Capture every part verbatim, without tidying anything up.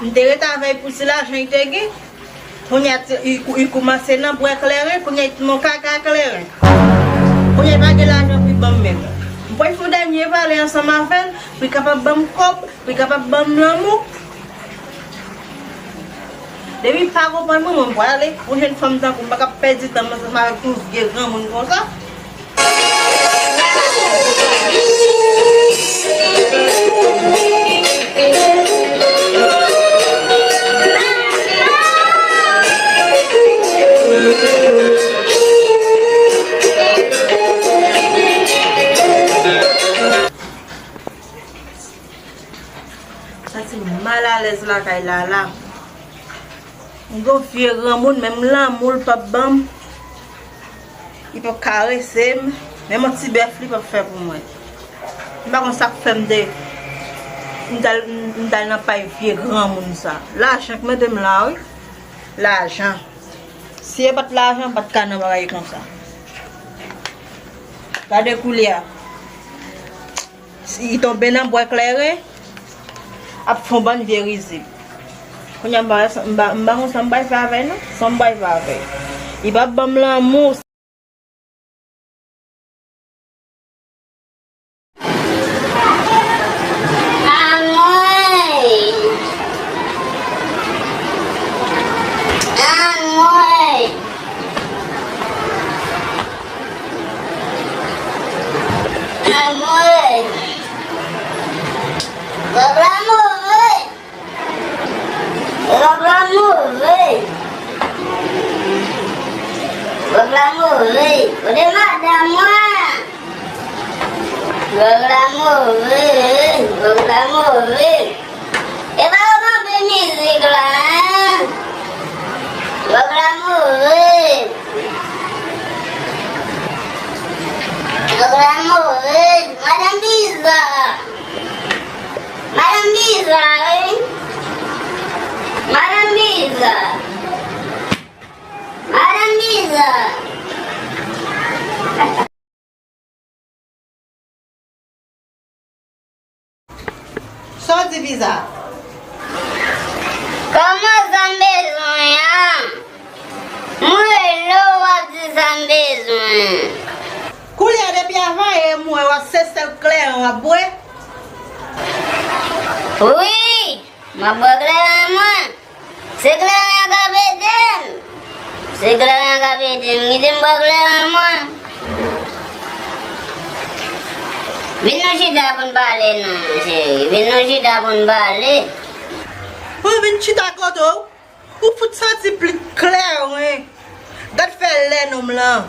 M te ret avè l pou ti lajan li te gen. Kounye a, ti- li kou- li koumanse nan bwè kleren, kounye a, li tounen nan kaka kleren. Kounye a, li pa gen lajan pou li ban m menm. M pral fè yon dènye pale ansanm avè l, pou li kapab ban m kòb, pou li kapab ban m lanmou. Depi l pa konprann mwen, mwen m prale. Yon jèn fanm tankou m pa ka pèdi tan m ansanm avèk yon vye granmoun konsa. Santi m malalèz lakay Lala. M gen yon vye granmoun, menm lanmou l p ap ban m. Li p ap karese m. Menm yon ti bèf li p ap fè pou mwen. M pa konn sa k fè m te, m t al, m t al nan pay vye granmoun sa. Lajan k mete m la, wi. Lajan. Si e pa t lajan, m pa t ka nan bagay konsa. Gade koulye a. Si li tonbe nan bwè kleren, ap fè yon bann vye rizib. Kounye a, m pa, m pa, m pa konn sa m pral fè avè l, non. Sa m pral fè avè l. Li p ap ban m lanmou. Anmwey! Anmwey! Anmwey! Vag la move! Vag la move! Vag la move! Kote madanm mwen? Vag la move! Vag la move! E pa yo kanpe mizik la, en? Vag la move! Vag la move! Madanm Biza! Madanm Biza, wi. Madanm Biza. Madanm Biza. Sa w di Biza? Kòman sa m bezwen an? Mwen rele w, w ap di sa m bezwen. Koulye a depi avan yè m wè w ap se sèl kleren w ap bwè. Wi, m ap bwè kleren mwen. Se kleren an k ap ede m. Se kleren an k ap ede m. Kite m bwè kleren mwen. Vin nou chita pou n pale non, cheri. Vin nou chita pou n pale. Ou vin chita kote w? Ou fout santi pli kleren. Gad fè lè nonm lan.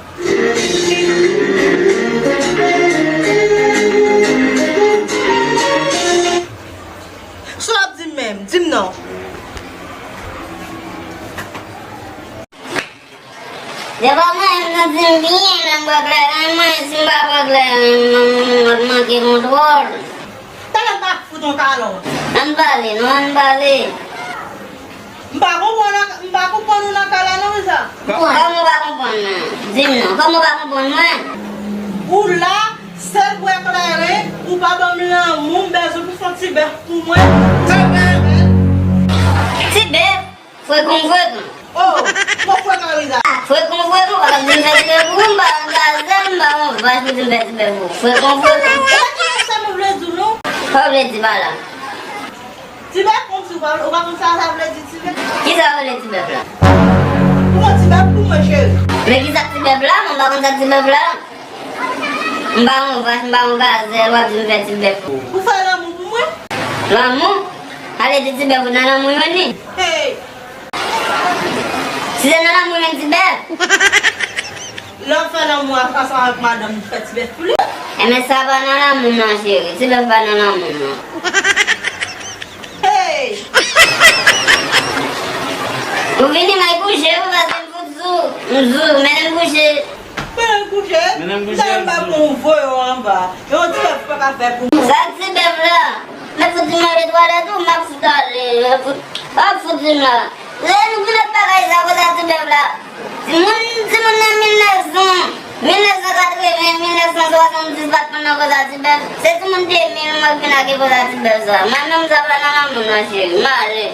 Sa w ap di m menm? Di m non. Devan mwen, m santi m byen lè m bwè kleren mwen, si m pa bwè kleren mwen, m ap manke kontwòl. Talè m ta fout yon kalòt. Ann pale, non, ann pale. M pa konprann, m pa konprann ou nan ka la non, Biza. Kòman w pa konprann mwen? Di m non, kòman w pa konprann mwen? Ou la, sèl bwè kleren, ou pa ban m lanmou, m bezwen pou fè yon ti bèf pou mwen. Ti bèf? Frekan, frekan. Oh, mwen frekan, Biza. Frekan, frekan, w ap di m fè ti bèf pou ou, m pa yon gazèl, m pa yon vach pou di m fè ti bèf pou ou. Frekan, frekan. Ou pa konn sa mwen vle di w non. Sa w vle di pa la? Ti bèf kòmsi ou pa, ou pa konn sa sa vle di ti bèf? Kisa w rele ti bèf la? Ou pran ti bèf pou mwen, cheri. Men kisa k ti bèf la? Mwen pa konn sa k ti bèf la. M pa yon vach, m pa yon gazèl, w ap di m fè ti bèf pou ou. Ou fè lanmou pou mwen? Lanmou? Ale di ti bèf ou nan lanmou jwenn li. Hey! Si se nan lanmou jwenn ti bèf. Lè w fè lanmou a, ansanm avèk madanm ou fè ti bèf pou li. Enben sa pa nan lanmou non, cheri. Ti bèf pa nan lanmou non. Hey! Ou vini, m al kouche, pou pase m fout sou, m sou, mennen m kouche. Mennen m kouche? Mennen m kouche, m sou. Sa m pa pou voye w anba. Yon ti bèf pa ka fè pou mwen. Sa ti bèf la? Mèt fout di m ale twalèt ou, m ap fout ale, m ap fout, m ap fout di m la. Lè nou vin ap bagay sa, kote a ti bèf la? Timoun, timoun nan mil nèf san, mil nèf san katreven, mil nèf san swasanndis pa t konn nan koze a ti bèf. Se timoun de mil mwen k vin ak koze a ti bèf sa. Mwen menm sa pa nan lanmou non, cheri. M ale.